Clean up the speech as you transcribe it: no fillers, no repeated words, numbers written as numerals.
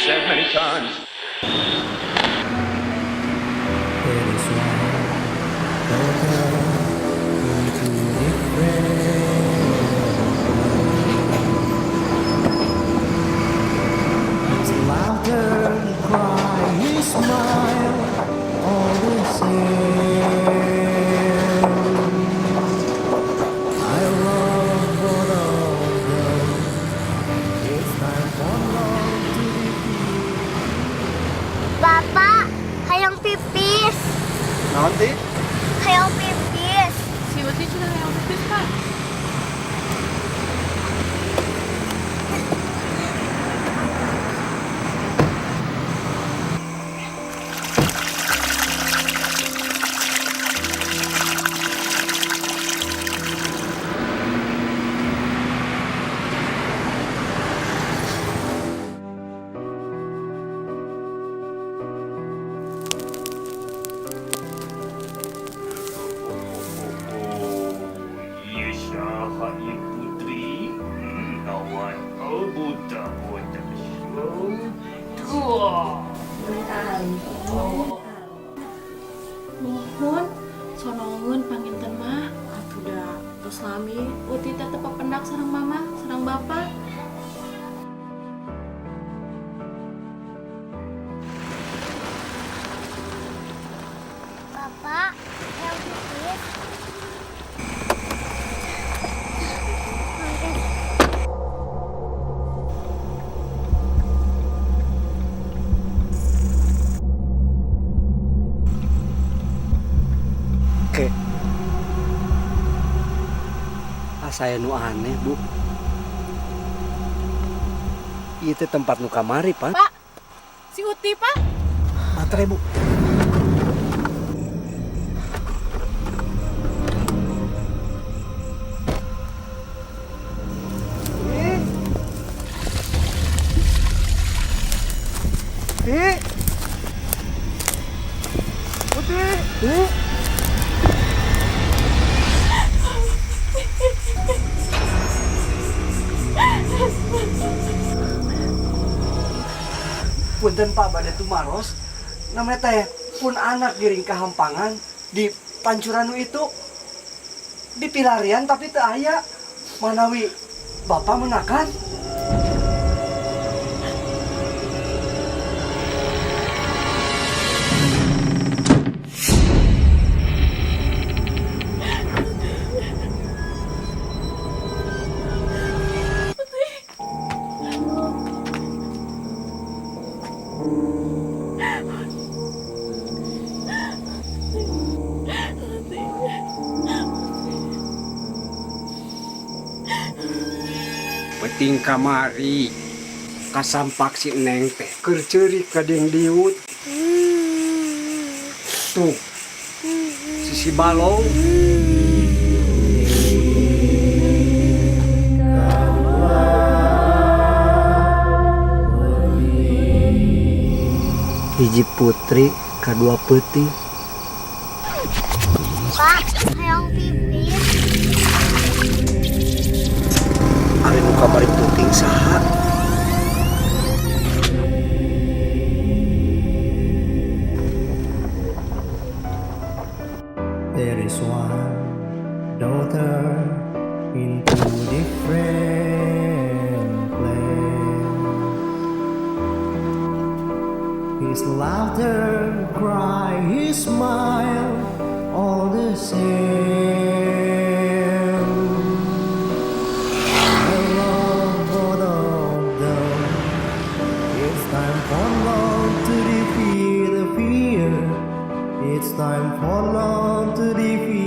said many times. It is one daughter in two different ways. His laughter, cry, his smile, all the same. I love both of them. It's time for love to defeat. Bapak, hayang pipis. Naon, Ti? Hayang pipis. Si Uti sudah hayang pipis, Pak. Oh, saha ieu putri? Lawan oh budak budak. Dua. Nuhun, sonongeun panginten mah. Atuh da tos lami Uti teh teu papendak sareng mama, sareng bapak. Bapak, hayang pipis. Pipis. Oke. Asa aya nu aneh, Bu. Ieu teh tempat nu kamari, Pak. Pak, si Uti, Pak. Matre, Bu. Ti. Ti. Uti. Ti. Punten, Pak, bade tumaros. Namanya teh pun anak giring kahampangan di pancuran nu itu di pilarian, tapi teu aya. Manawi Bapak menakan. Peuting kamari kasampak si Neng teh keur ceurik kading diut. Tuh sisi balong. Hiji putri kadua peuting. Pak, hayang pipis. Ari nu kamari peuting saha? There is one daughter in two different places. His laughter, cry, his smile, all the same. I love both of them. It's time for love to defeat the fear. It's time for love to defeat